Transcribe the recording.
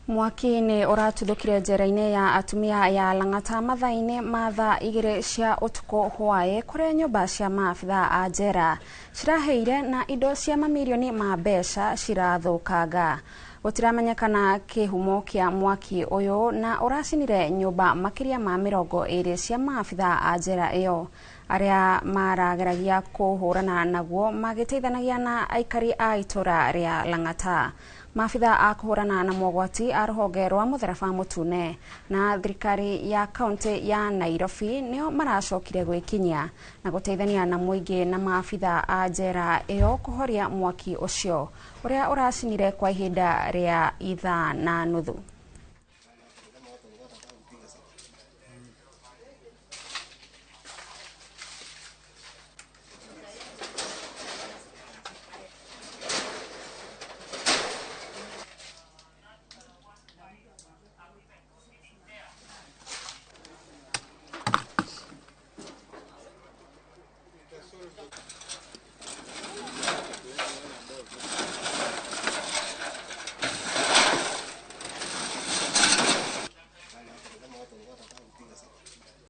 Mwaki nĩ ũratuthũkire njera-inĩ ya atumia ya Lang'ata mathaa-inĩ ma thaa 2 cia ũtukũ hwaĩ, kũrĩa nyũmba cia maabitha a njera cirahĩire na indo cia mamirioni ma mbeca cirathũkanga. Gũtiramenyekana kĩhumo kĩa mwaki ũyũ, na ũracinire nyũmba makĩria ma 20 cia maabitha a njera ĩyo. Arĩa marageragia kũhũrana naguo magĩteithanagia na aikari a itũra rĩa Lang'ata. Maabitha a kũhũrana na mogwati a rũhonge rwa mũtharaba mũtune na thirikari ya kaunti ya Nairobi nĩo maracokire gwĩkinyia na gũteithania na mũingĩ na maabitha a njera ĩyo kũhoria mwaki ũcio ũrĩa ũracinire kwa ihinda rĩa ithaa na nuthu.